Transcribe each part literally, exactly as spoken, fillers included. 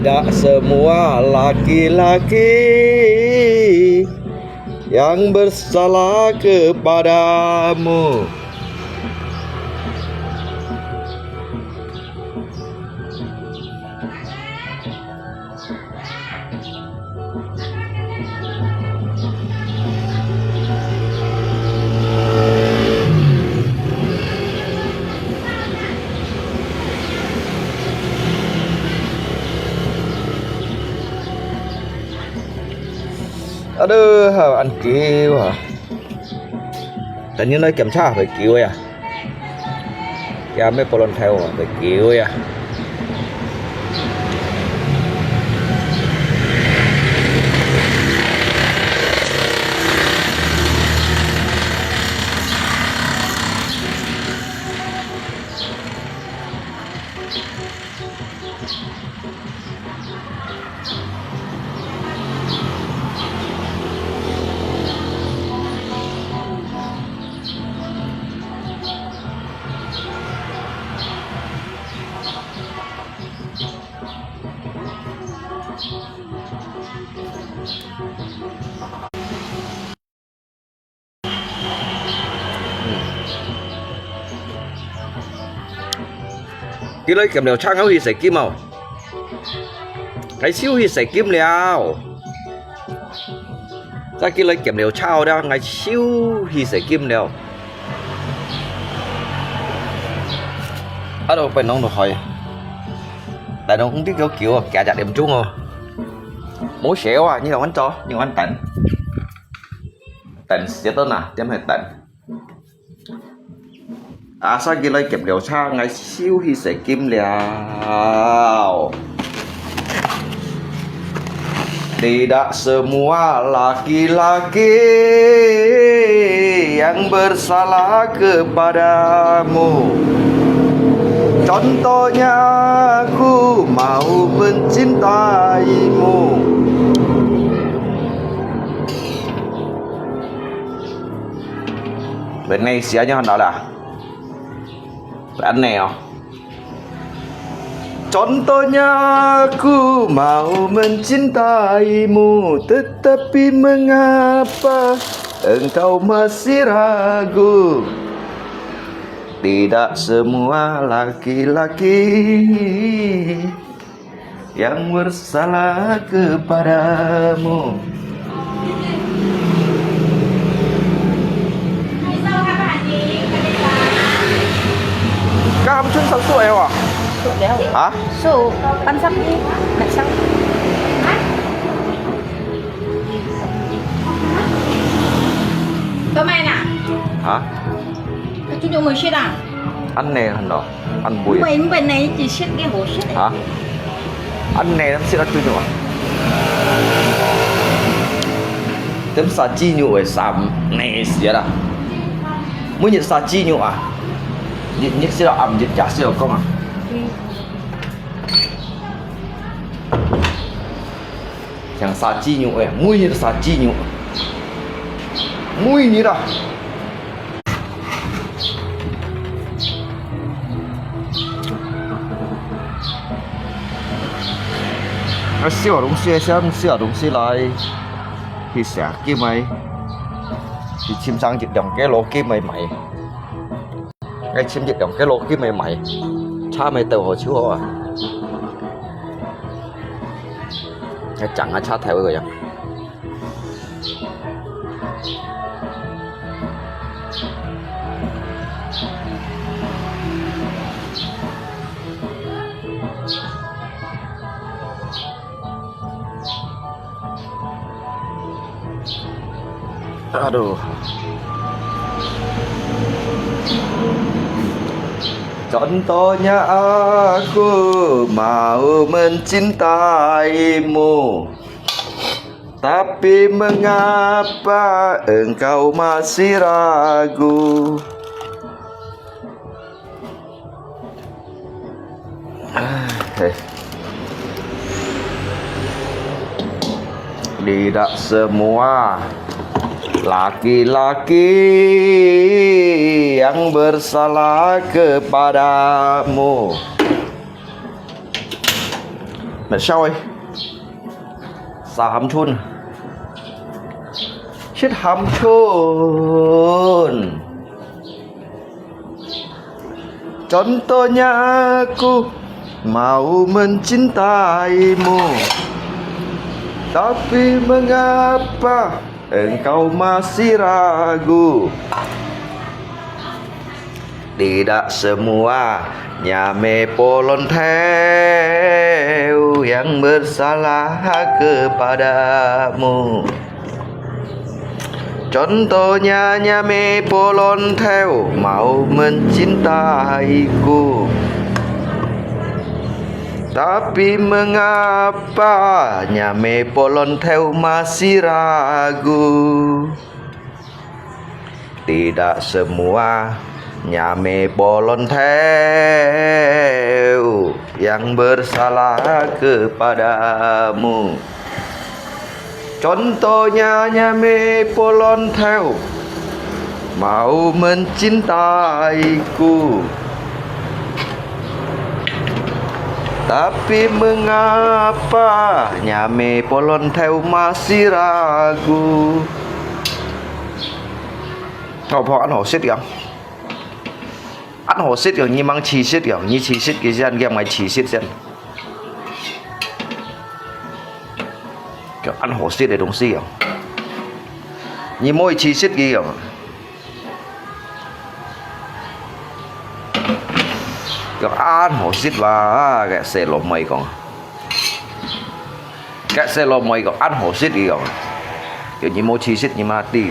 Tidak semua laki-laki yang bersalah kepadamu. Aduh, ăn kiu ha. Tanya nói kiểm tra phải kiu ya. Ya, mấy bộ lần theo phải kiu ya.佢來檢了車，𠊎去洗金哦。𠊎就去洗金了。再佢來檢了車了，𠊎就去洗金了。啊，都分弄到開。但係你這個叫我幾隻點鐘哦。無事啊，你同我做，你同我等。 等歇到哪點去等。啊，所以佢來檢了車，𠊎就去洗金了。Tidak semua laki-laki yang bersalah kepadamu. Contohnya, aku mau mencintaimu. Bên này sẽ như thế nào là? Bên này à? Contohnya aku mau mencintaimu, tetapi mengapa engkau masih ragu? Tidak semua laki-laki yang bersalah kepadamu. Kamu cun satu eh wah. Hah? So, pansap ni, nak sang. Hah? Kau tunjuk Mursyid ah? Ăn nè hẳn đó, ăn bùi. Mày, mày này chỉ siết cái hổ siết. Hả? Ăn nè lắm siết ăn chui nhụ à? Tấm sa chi nhụ ấy sắm nè siết à? Mới nhiệt sa chi nhụ à? Nhiệt, nhiệt siết à, ẩm nhiệt chả siết à con à? Yang sa chi nyu eh, mui ni sa chi nyu. Mui ni dah. Ai, 燒東西，燒東西，燒東西來，去食金仔，去尋上一兩個老金仔買。 𠊎尋一兩個老金仔買，車買到好就好啊。𠊎將啊車頭个樣。Aduh. Contohnya aku mau mencintaimu, tapi mengapa engkau masih ragu? Eh. Tidak semua laki-laki yang bersalah kepadamu. Mệt sao ấy? Sa hám chun. Sit hám chun. Contohnya aku mau mencintaimu. Tapi mengapa engkau masih ragu? Tidak semua nyame polon theu yang bersalah kepadamu. Contohnya nyame polon theu mau mencintaiku. Tapi mengapa nyame polon theu masih ragu? Tidak semua nyame polon theu yang bersalah kepadamu. Contohnya nyame polon theu mau mencintaiku. Tapi mengapa nyame polon theu masih ragu? Thảo phao ăn hổ sít kìa. Ăn hổ sít kìa, ngi mang chi sít kìa, ngi chi sít kìa, ngi mang chi sít kìa. Kìa ăn hổ sít kìa, đúng sít kìa. Ngi môi chi sít kìa. Kìa ăn hổ sít và kìa xe lộn mày còn. Kìa xe lộn mày còn ăn hổ sít kìa. Kìa ngi môi chi sít ngi mang ti.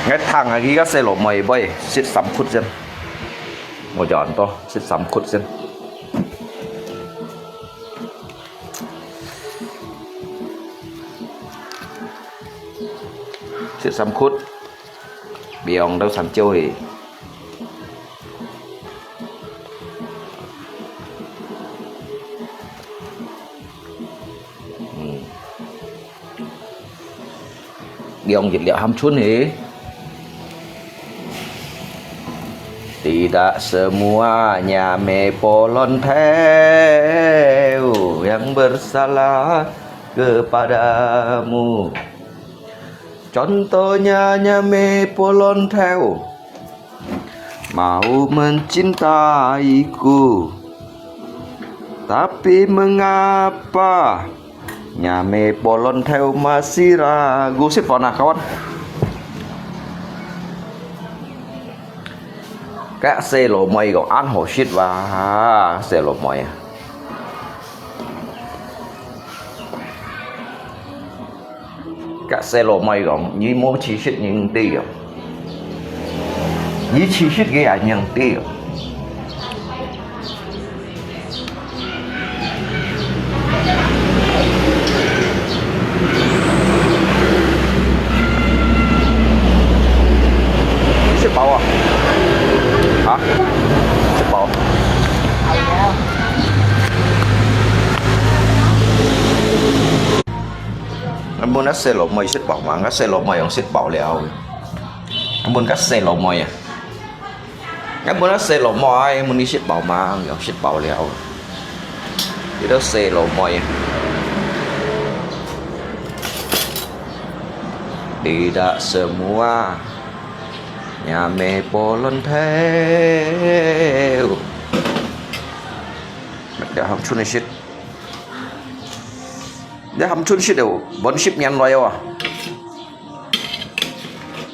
Ngay thẳng à, kìa xe lộn mày bay, sít sắm khút dân. Một chọn to, sít sắm khút dân. Sít sắm khút. Biong đâu sắm chiêu hì. Biong dịch liệu hăm chun hì. Tidak semua nyame polon theu yang bersalah kepadamu. Contohnya nyame polon theu mau mencintaiku. Tapi mengapa nyame polon theu masih ragu? Sít phao nè, kawan. Kìa xe lộn mày còn ăn hổ sít và xe lộn mày. Kìa xe lộn mày còn, ngi môi chi sít ngi ti kìa. Ngi chi sít kìa ngi ti kìa. Sít phao à? Hả? Sít phao. Ăn bun kìa xe lộn mày sít phao mà, kìa xe lộn mày yong sít phao liao. Ăn bun kìa xe lộn mày à. Ăn bun kìa xe lộn mày, ăn bun kìa sít phao mà, yong sít phao liao. Kìa đó xe lộn mày à. Tidak semua nyame polon theu. Mệt kìa hăm chun sít. Kìa hăm chun sít đâu, bốn chục ngàn rồi à.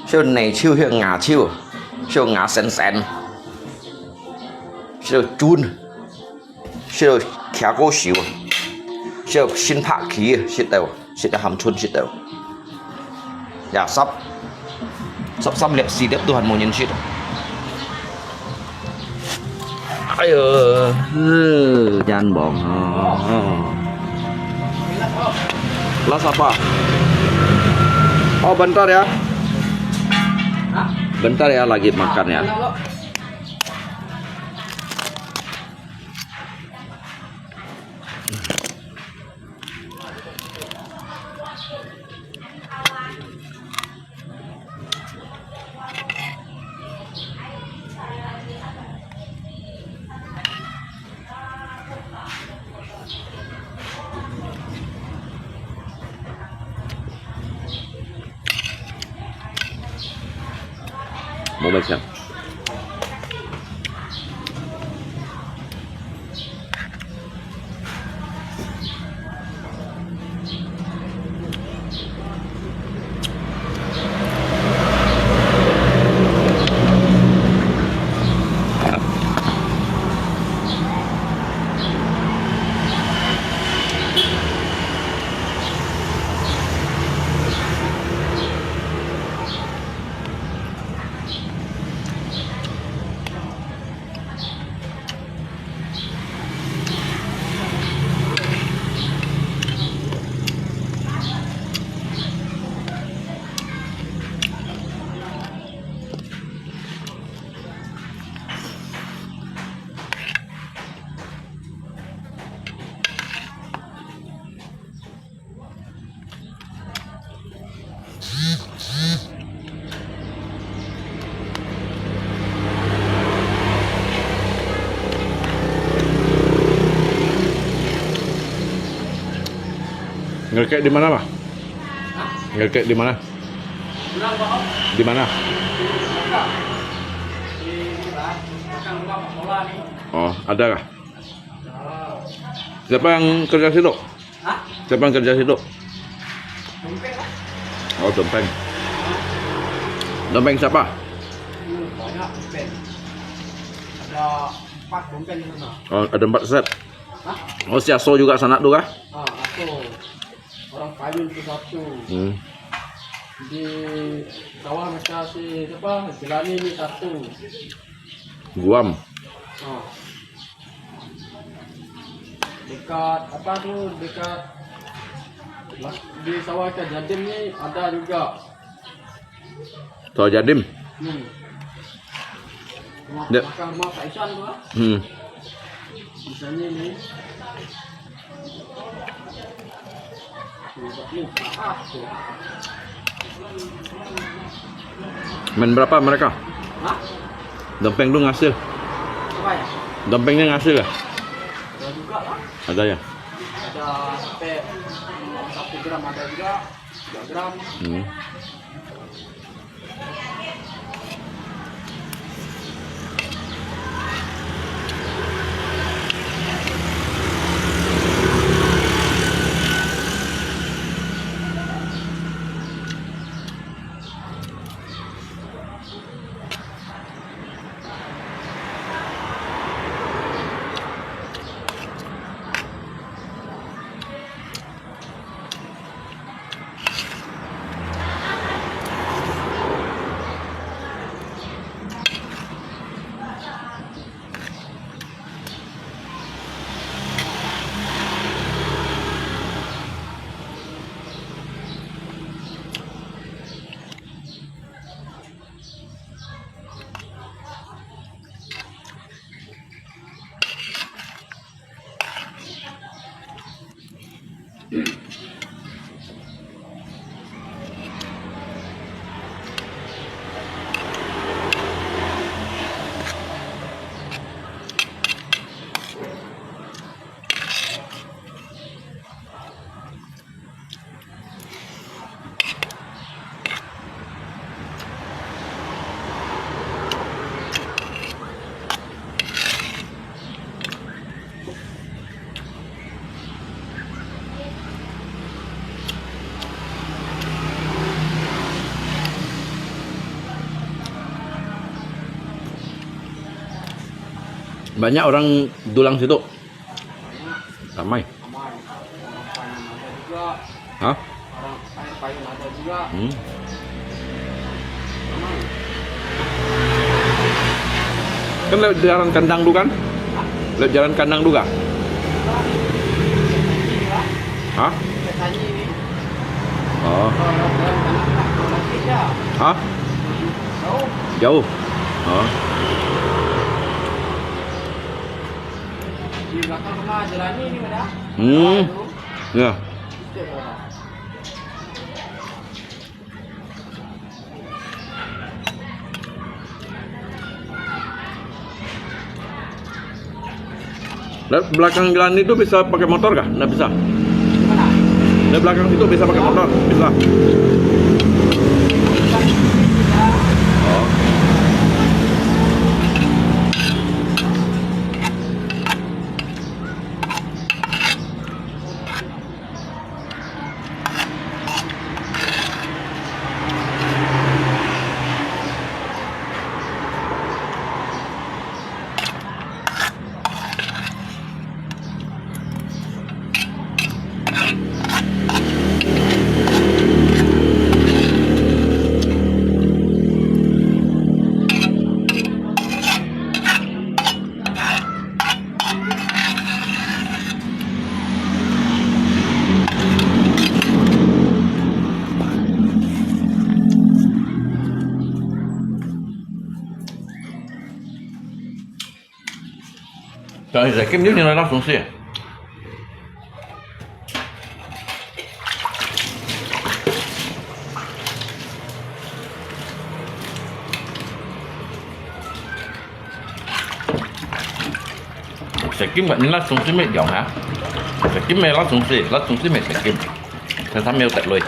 Siêu nảy chiêu, siêu ngà chiêu, siêu ngà sen sen, siêu chun, siêu khía cô siêu, siêu xin phạ khí, siêu tèo, siêu tèo hăm chun siêu tèo. Yà sắp, sắp sắp liệp xì liệp tu hẳn một nhân siêu. Ayo, hmm, jangan bohong. Last apa? Oh, bentar ya. Bentar ya, lagi makan ya. Mau makan. 你 di mana, Pak? Nge-, di mana? Di mana? Oh, ada kah? Siapa yang kerja situ? Hah? Siapa yang kerja situ? Dompeng lah. Oh, Dompeng. Dompeng siapa? Hmm, banyak Dompeng. Ada empat Dompeng di sana. Oh, ada empat set. Hah? Oh, si Aso juga sana tu kah? Ah, Aso. Orang Payun tu satu. Hmm. Di sawah macam si siapa? Jelani ni satu. Guam. Ah. Dekat apa tu, dekat di sawah ikan Jadim ni ada juga. Sawah Jadim. Hmm. Rumah, belakang rumah Pak Isan tu ah. Hmm. Misalnya ni. Main berapa mereka? Hah? Dompeng tu ngasil. Apa ya? Dompengnya ngasil ya? Ada juga lah. Ada ya? Ada sampai satu gram ada juga, dua gram. Hmm. Banyak orang dulang situ. Ramai. Ramai. Orang Payun ada juga. Hah? Orang Payun ada juga. Hmm. Ramai. Kan lewat jalan kandang tu kan? Hah? Lewat jalan kandang tu kah? Hah? Oh. Hah? Jauh. Oh. Di belakang rumah Jelani ni ada. Hmm. Ya. Lah, belakang jalan itu bisa pakai motor kah? Nggak bisa. Lah, belakang itu bisa pakai motor? Bisa. Oh. 但係食金魚原來辣東西。食金个，你辣東西乜用哈？食金个辣東西，辣東西乜食金。佢佢沒有得累。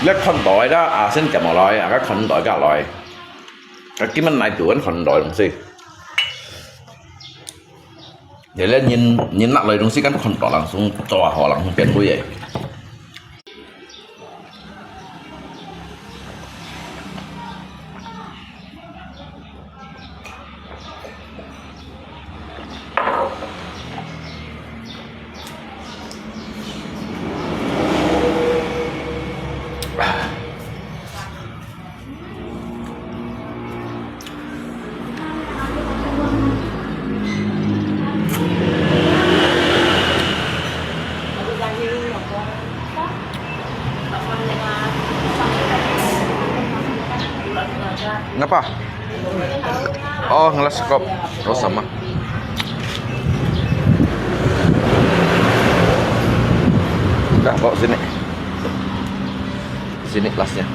你看到个啦，啊，先夾落來，啊，看到个來。啊，今日來做，看到東西。你咧，人，人拿來東西，敢看到人，從抓好人，從變灰个。 Ngapa? Oh, ngelas sekop. Oh, sama. Dah, bawa sini. Sini gelasnya.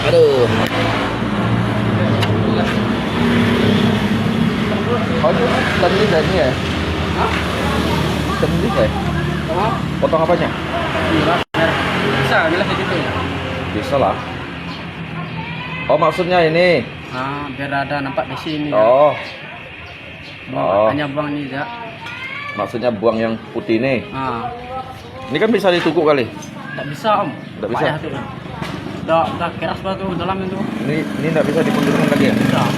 Aduh. Oh, itu tadi dah ni eh? Hah? Tadi eh? Apa? Potong apanya? Bisa, bila segitu ya. Bisa lah. Oh, maksudnya ini. Ah, biar ada nampak di sini. Oh. Buang, oh. Hanya buang ni je. Maksudnya buang yang putih ni? Ah. Ini kan bisa ditukuk kali? Tak bisa, Om. Tak bisa? Payah tu. Dah, dah keras pula tu dalam itu. Ini, ini tak bisa dimunculkan lagi ya? Tidak.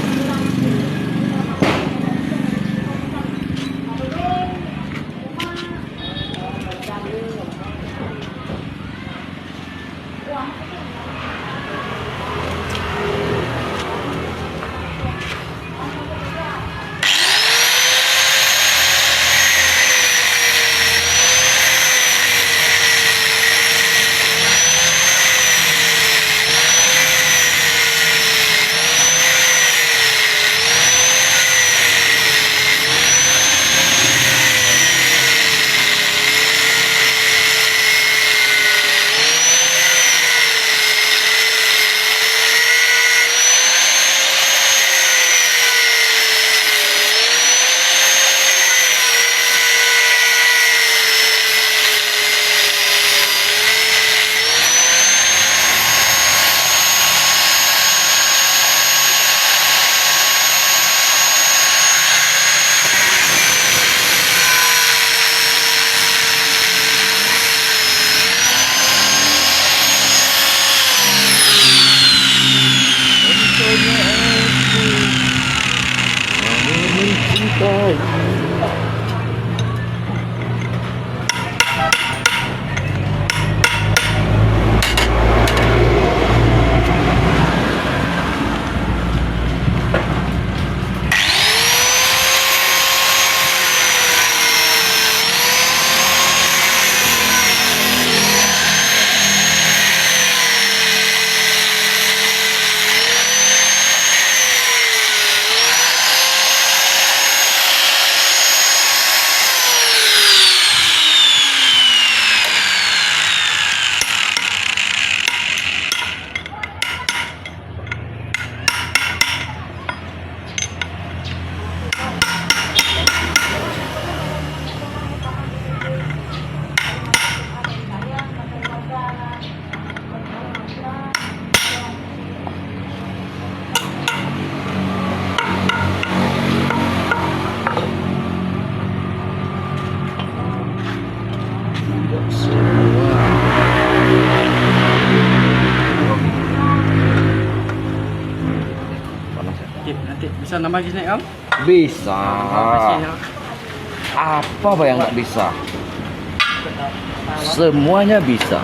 Nanti, nanti bisa nambah jenis, Om? Bisa. Apa sih, ya? Apa yang tak bisa? Semuanya bisa.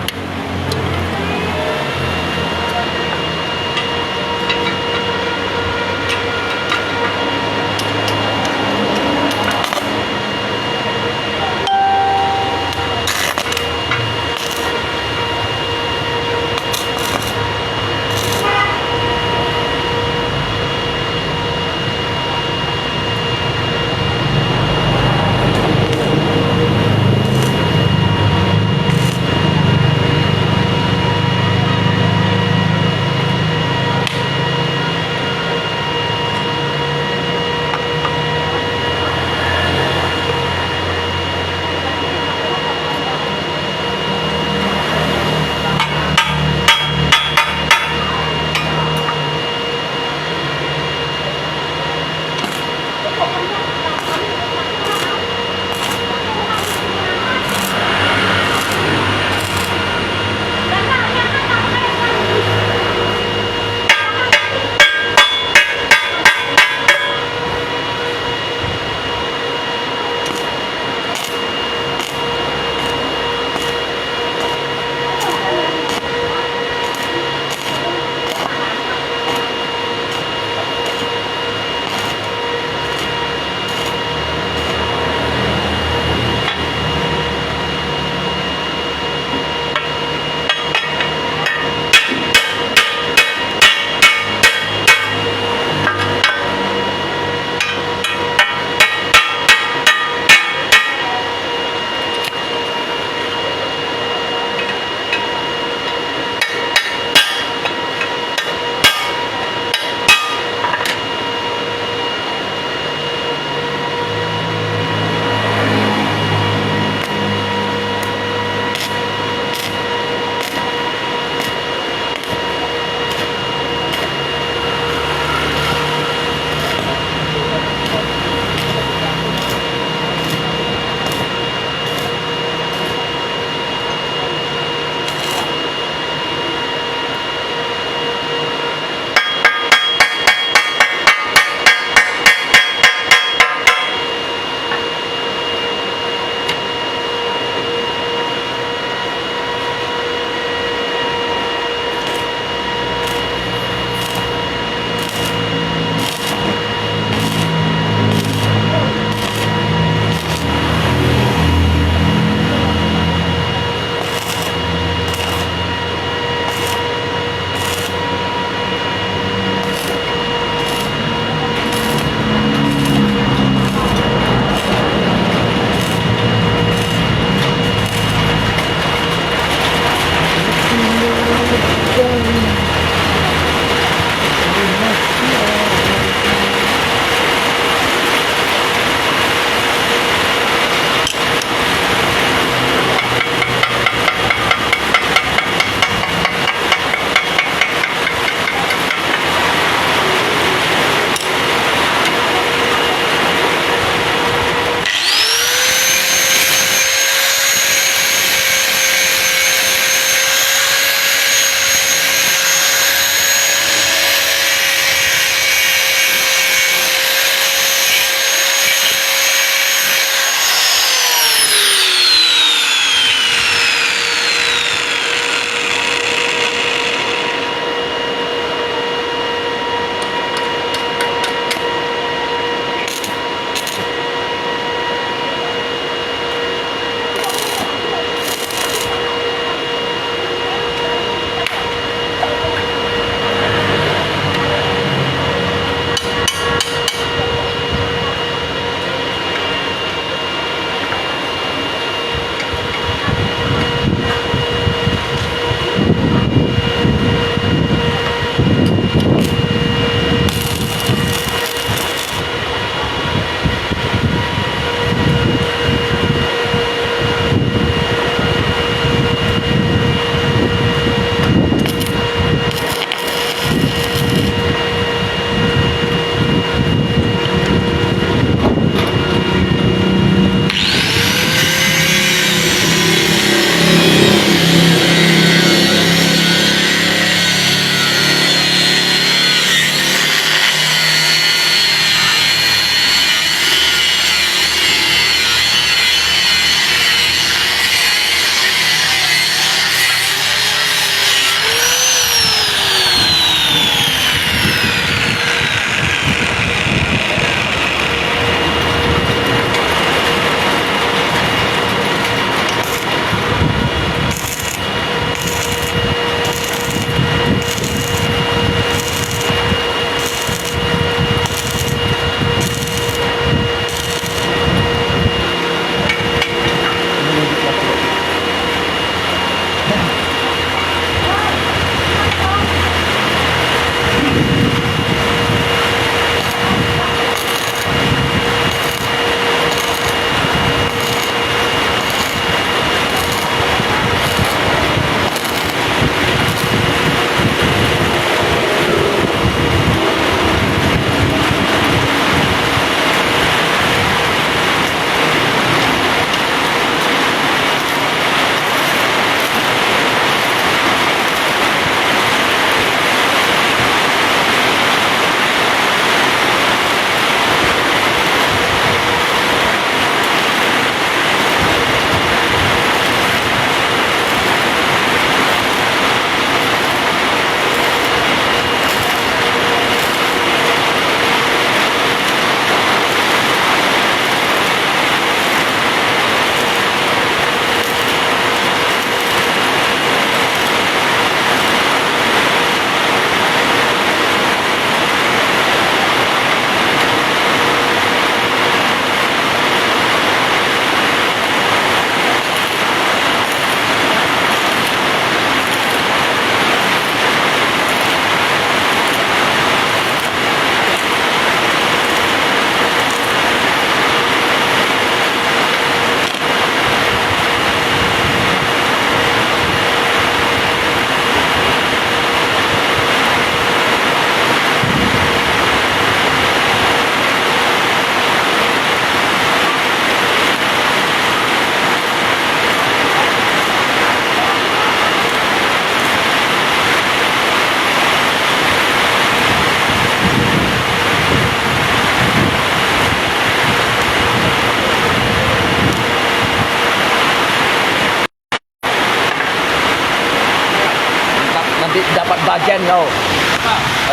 Dapat bajan kau.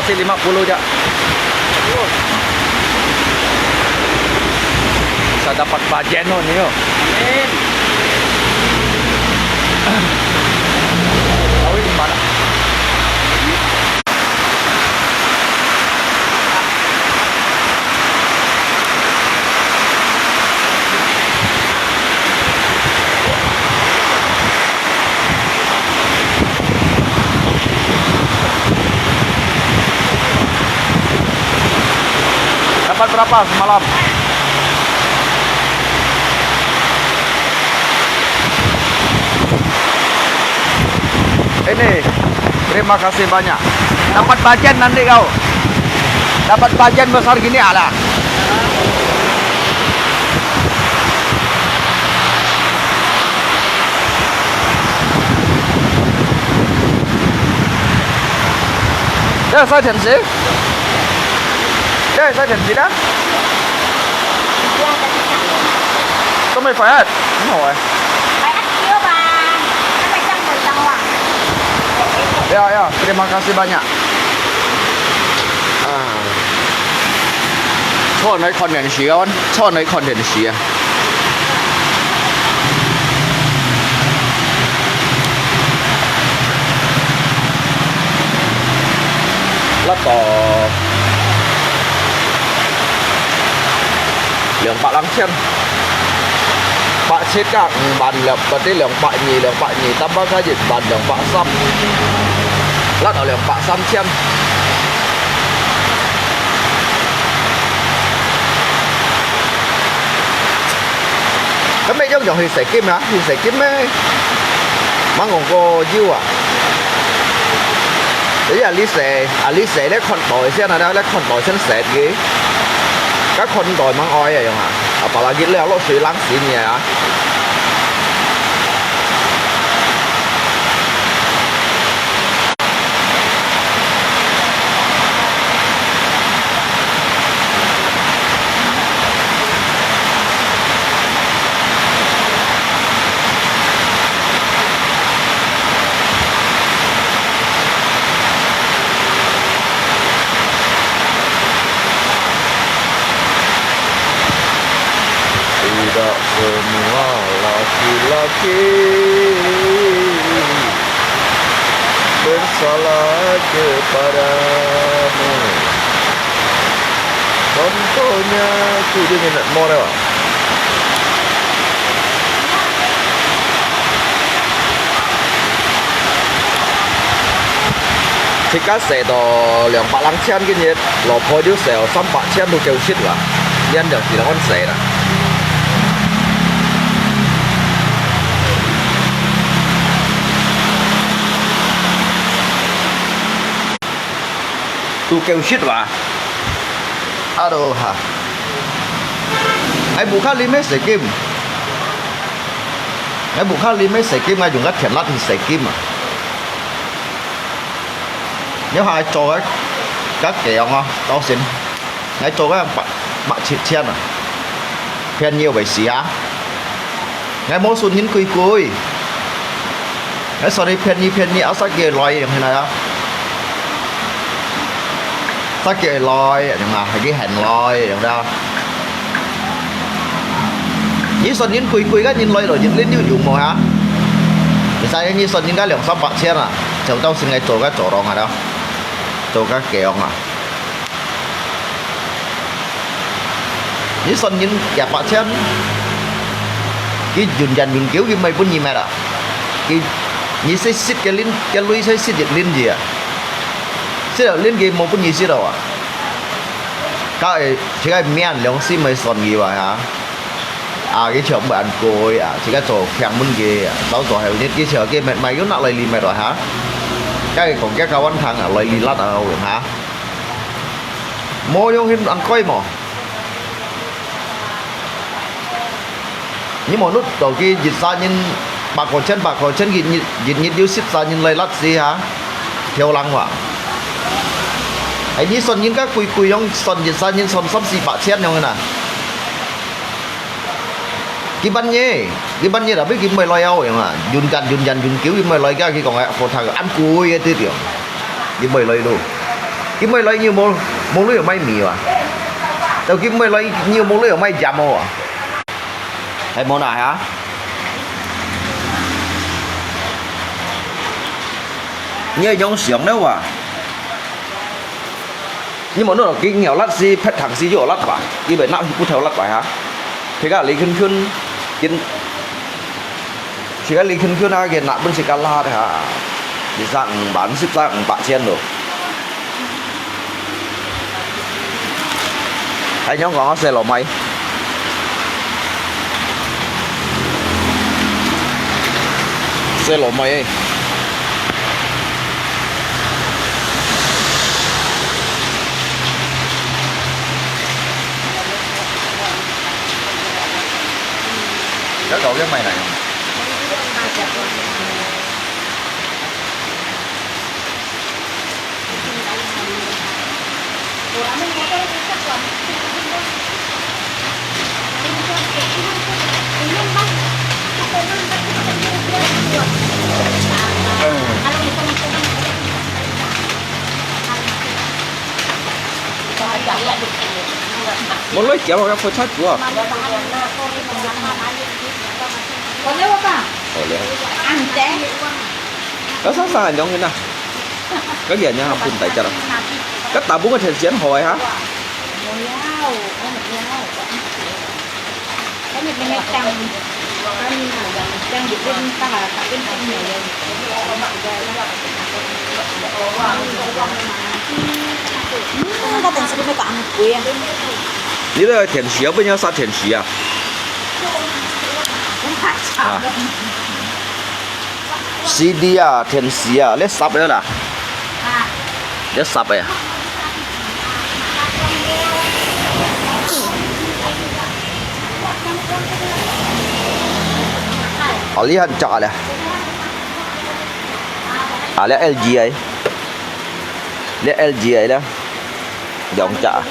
Kasih lima puluh je. Bisa dapat bajan kau ni, yo. Amin. Tahu di mana? Dapat berapa semalam? Ini, terima kasih banyak. Dapat bajan nanti kau. Dapat bajan besar gini, alah. 這係天時？這係天時啦？都未發現，很好哎。Ya, ya, terima kasih banyak. Ah. 坐來看電視啊，坐來看電視啊。那個兩百零千，百七加五萬六，或者兩百二，兩百二，tambah加一萬兩百三，那到兩百三千。 該乜樣樣去食金啊？去食金咩？吂講過有啊？哎呀，你食啊，你食咧看台先啊，咧看台先食个。該看台吂愛啊，用啊，apalagi咧落水冷死你啊！ Tidak semua laki-laki bersalah kepadamu. Contohnya, tu dia minat more. 自家使到兩百零千个月，老婆就使到三百千都夠食啦，恁樣就係安使啦。都夠食哇！Aduh哈！哎，無卡你咩使金？哎，無卡你咩使金？哎，用个電力去使金啊！ 你還做个，个計哦，到時，你做个百，百七千啊，便宜會死啊！你無信心貴貴，你所以便宜便宜，啊，殺佢來用起來啊！殺佢來，用啊，係佢很來，用啦。 你算人貴貴个人來咯，人恁有用無哈？你使你算人家兩三百千啊，就到時𠊎做个做郎啊了，做个計啊。你算人一百千，佢用人用久，佢毋會分你乜啊？佢，你識識个人，个鐳識識一輪字啊？識了輪佢無分你識了啊？該係，這个面良心个算佢話哈？ 啊，佢全部恁貴啊，自家做強門个啊，早做後日，佢就佢買，買又拿來你買落哈。該佢講佢搞碗湯啊，來你辣啊，用哈。無用佢恁貴無？你無摎到佢一儕人百個千，百個千，一日，一日有十儕人來辣死哈，挑人哇。哎，你算人家貴貴，用算一儕人算三四百千樣个啦。 佢半夜，佢半夜啦，佢毋會來啊，樣啊，用緊用緊用久，佢毋會來，佢講哎，火炭恁貴个對對。佢毋會來咯。佢毋會來，你有無，無路有賣米啊？就佢毋會來，你有無路有賣jam啊？係無哪下？你愛用想了啊？你無路佢咬辣死，拍糖死就辣吧？佢會拿不條辣吧哈？佢个你近近，佢 自家你近近啊，佢拿分自家辣哈，一隻五萬，十隻五百千咯。還想講啊，細老妹，細老妹，要搞个买哪样？ 無來叫我个火車主啊。好了。啊，上上啊，兩人啊。該兩人啊，分大家了。該大部分个天時間好个哈。你這个天時啊，不要殺天時啊。啊。 C D啊，電視啊，你十个啦？啊。你十个啊？哦，你還隻啊咧？啊，你L G个？你L G个咧？兩隻啊？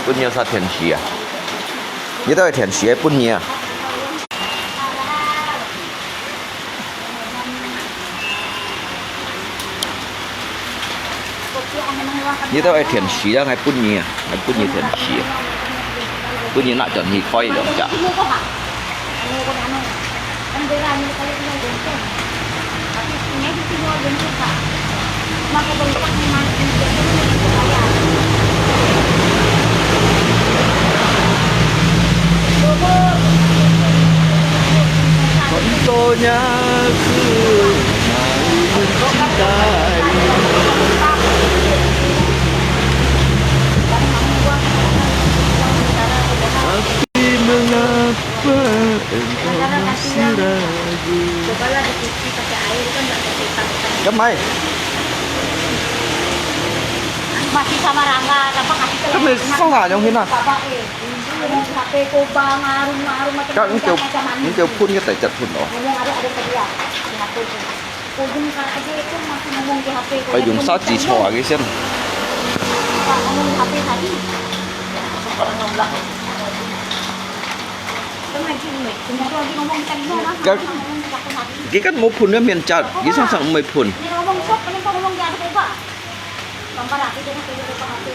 分你殺電視啊？你都係電視个分你啊？ 你都愛電視啊，愛分你啊，愛分你電視啊。分你拿轉去開兩隻。Kan mai? Masih sama Rangga, tanpa kasih. Kan mai sama yang hina. Ngomong H P ko ba, ngarum-ngarum macam. Kak, ni kau, ni kau phun ke tak cat phun oh. Ngomong ada, ada sedia di H P ko. Ujung kak aja itu masih ngomong di H P ko. Ujung sa ji cho lagi sen. Ngomong di H P tadi. Kan lagi ni, cuma tu lagi ngomong kita ni lah. Kak, ngomong di H P tadi. Dia kan mau phun dia main cat, dia sang-sang mau phun. Ni ngomong sok, ni ngomong di H P ko ba.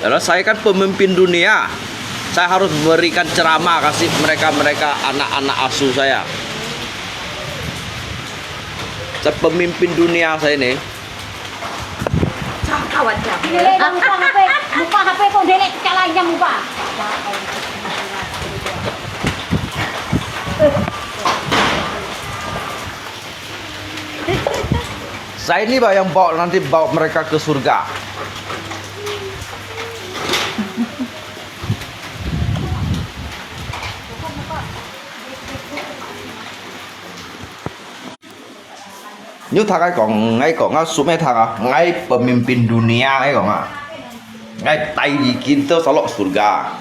Kalau saya kan pemimpin dunia, saya harus memberikan ceramah kasih mereka-mereka anak-anak asuh saya. Saya pemimpin dunia saya ni. Ini le, muka H P, muka H P ko, dele, cakap lain jam muka. Saya ini bah yang bawa, nanti bawa mereka ke surga. Nyo thak ai kong, ngai kong, ngau sup me thak ah, ngai pemimpin dunia ngai kong ah. Ngai tai di kita salok surga.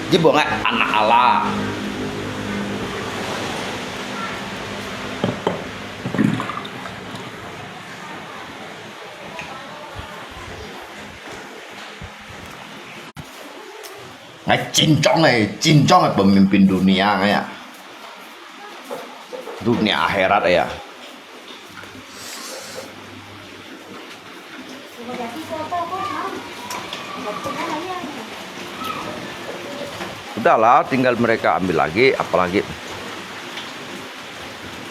Di buang ai anak Allah. Ngai 真正个，真正个 pemimpin dunia ngai ah. dunia akhirat ya. Udahlah, tinggal mereka ambil lagi, apalagi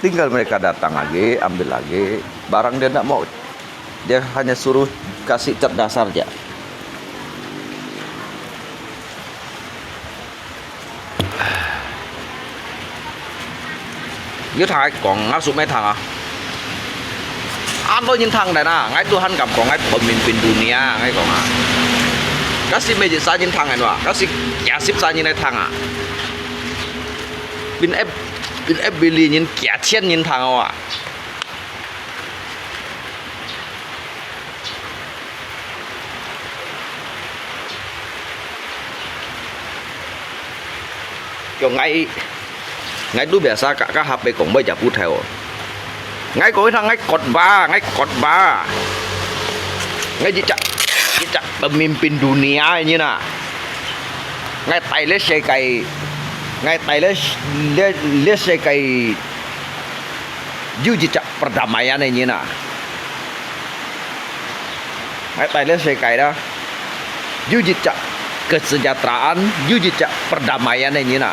tinggal mereka datang lagi, ambil lagi. Barang dia ndak mau, dia hanya suruh kasih cat dasar aja. Ngiu thang ngai講，阿叔咩thang啊？恁多人聽等啊，ngai都還敢講，ngai pemimpin dunia，ngai講啊。該係每一儕人聽等哇，該係幾十儕人來聽啊。Bin F，Bin F Billy人幾千人聽哦啊。 Kiong ngai, ngai tu biasa ka, ka hape kong bai japu thai o. Ngai kong itang ngai khotbah, ngai khotbah. Ngai jijak, jijak pemimpin dunia ini na. Ngai tai le sekai, ngai tai le, le, le sekai. Yu jijak perdamaian ini na. Ngai tai le sekai da. Yu jijak kesejahteraan, yu jijak perdamaian ini na.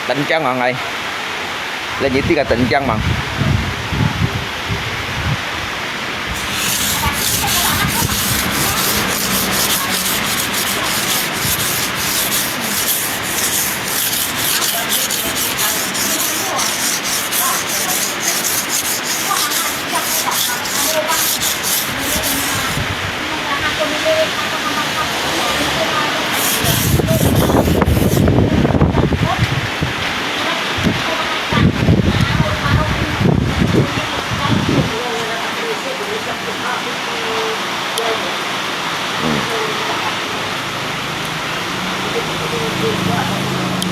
Tấn Kiang mang ngai. Lê Nhị Tinh ka Tấn Kiang mang.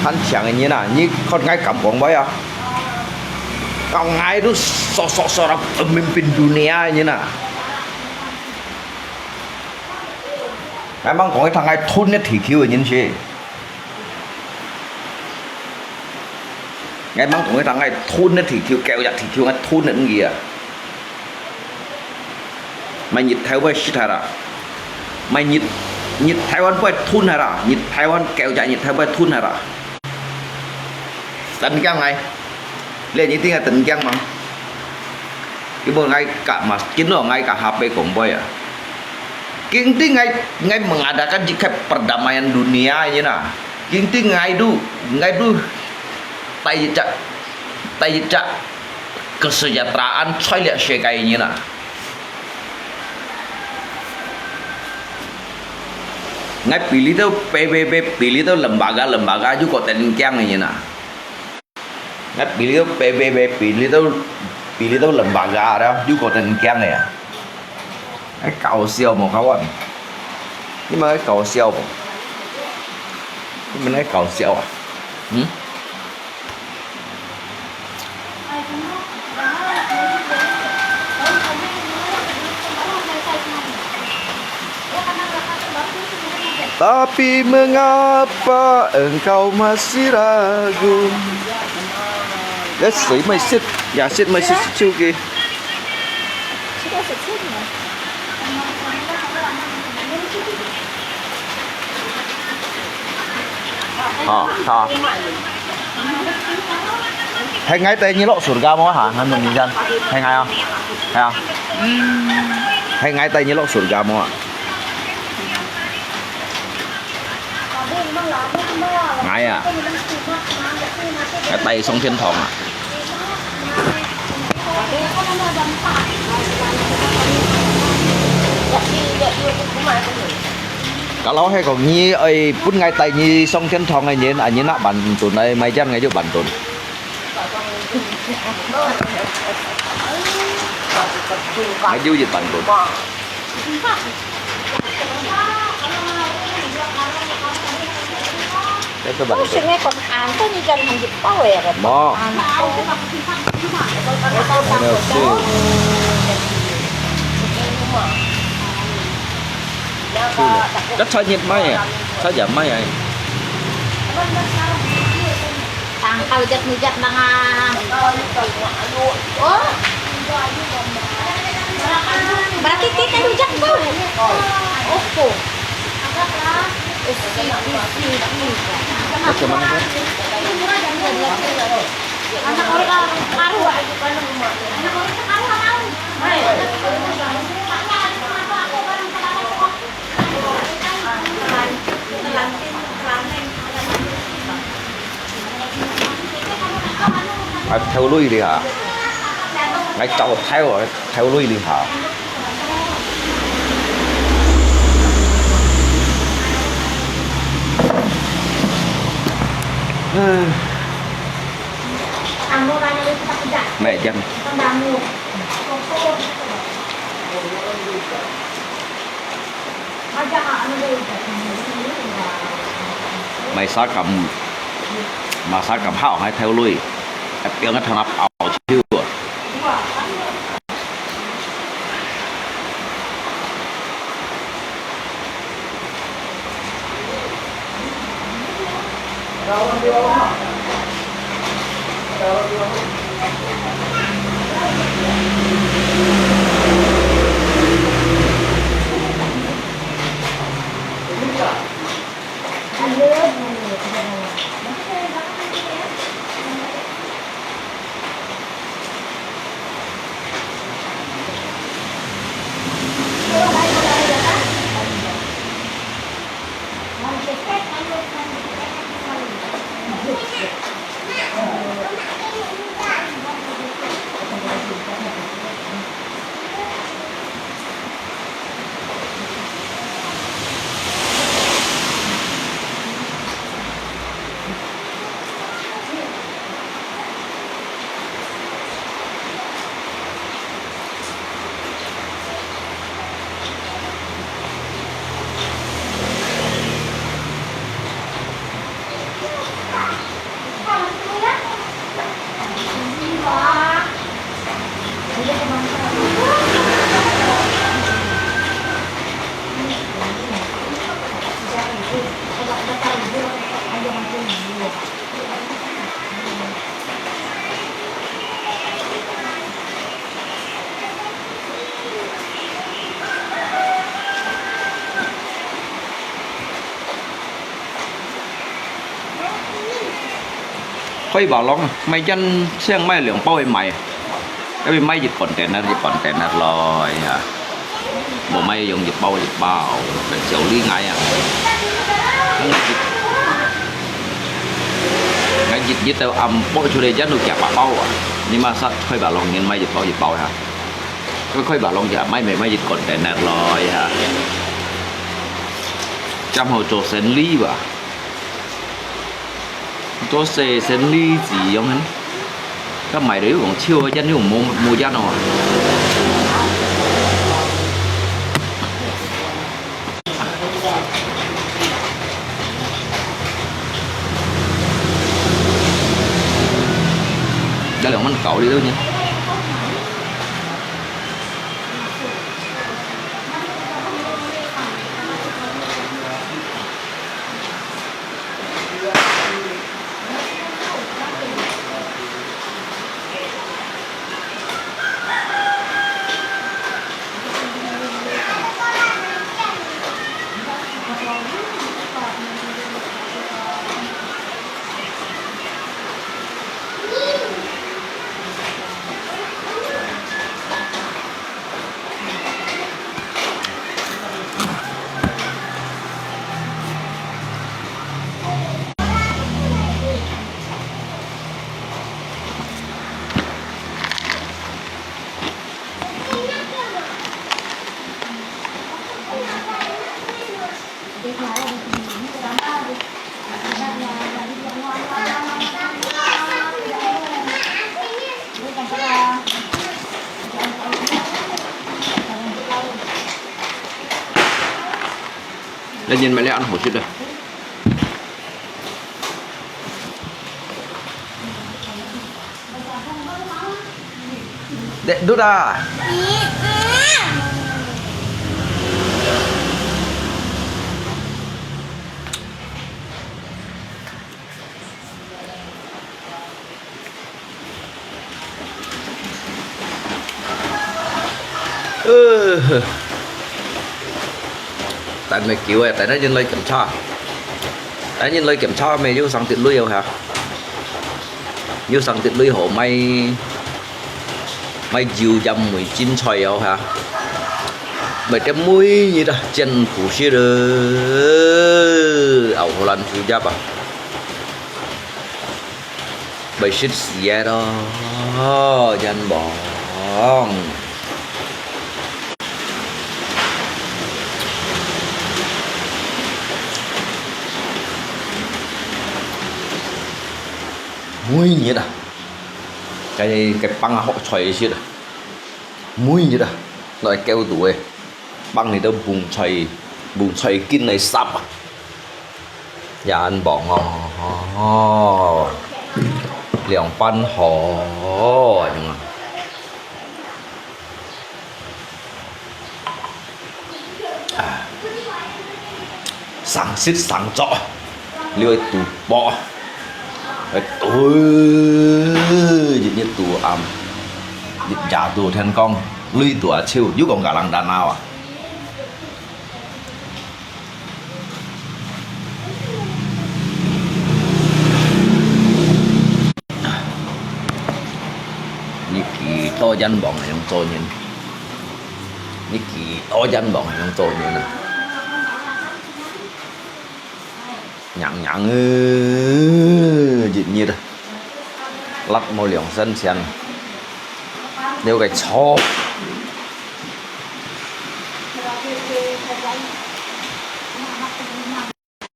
還強个人啊，你看𠊎敢講話啊？到𠊎都索索索到pemimpin dunia个人啊！𠊎吂講一趟，𠊎吞个地球个人是。 𠊎吂同你講，𠊎吞个地球，九隻地球，𠊎吞个你啊！Mai日頭會死忒啦！Mai日，日頭會吞忒啦！日頭，九隻日頭會吞忒啦！Tấn Kiang ngai，你一定愛Tấn Kiang嘛？因為𠊎甲嘛，今日𠊎甲下輩講話啊。Kengti ngai, ngai mengadakan jikap perdamaian dunia ini na. Kengti ngai tu, ngai tu, tai jak, tai jak kesejahteraan choi liak sekai ini na. Ngai pilih tu P B B, pilih tu lembaga, lembaga juga Tấn Kiang ini na. Ngai pilih tu P B B, pilih tu, pilih tu lembaga đó, juga Tấn Kiang ya. Ngai搞笑無，kawan？你們在搞笑無？你們在搞笑啊？嗯？ Tapi mengapa engkau masih ragu？這水乜食，也食乜食手機。好，好。 係𠊎帶你落水家無哈？𠊎問你先，係𠊎啊，係啊。係𠊎帶你落水家無啊？𠊎啊，𠊎帶你上天堂啊！Kalau係講你愛分𠊎帶你上天堂个人，啊，你拿萬盾來買，這樣𠊎就萬盾。 Maju je pantun. Saya coba. Pusing eh, kon anto ni kan hanjit pau ya kan. Mo. Anto. Ano si? Chắc sai nhiệt máy à? Sai giảm máy à? Hujat-hujat mga, oh. Berarti kita hujat ko. Opo. Oke, mana dia? Anak orang karuh. Anak orang karuh. Ai, thêu lui li hả? Ai, chào thêu, thêu lui li hả? Mẹ dân. Mai sa kam, mai sa kam hảo hai thêu lui, ep piang thang ap ao chiu.開巴郎，買間先買兩包去賣，因為買一container，一container來啊，無買用一包一包，小李𠊎啊，𠊎一，一到暗晡出來，一路夾八包啊，你嘛煞開巴郎人買一包一包呀，佢開巴郎也買，買，買一container來啊，正好做生理吧。 做細生理子樣呢，該買到又講臭，一陣又無，無樣哦。一兩蚊搞呢都呢。 Lagi makan, ăn hổ suyết rồi. Dek, dut ah. 等乜久誒，等下人來檢查。等下人來檢查，乜又省滴淚哦哈。又省滴淚好買，買油鹽味精菜哦哈。乜得每日啊，煎苦食了，熬好難煮食啊。 會食死个咯，人亡。每日啊，該，該放啊學菜食啊，每日啊，來狗肚个，放你兜飯菜，飯菜根來煠啊。 也恁忙哦，涼飯好，恁樣啊。啊，省食省做，你愛賭博，愛賭，日日賭暗，日夜賭天光，累到啊手，又講甲人打鬧啊。 你幾多冤枉人做人，你幾多冤枉人做人啊！娘娘呃，日日啊，辣無兩三千，了个錯。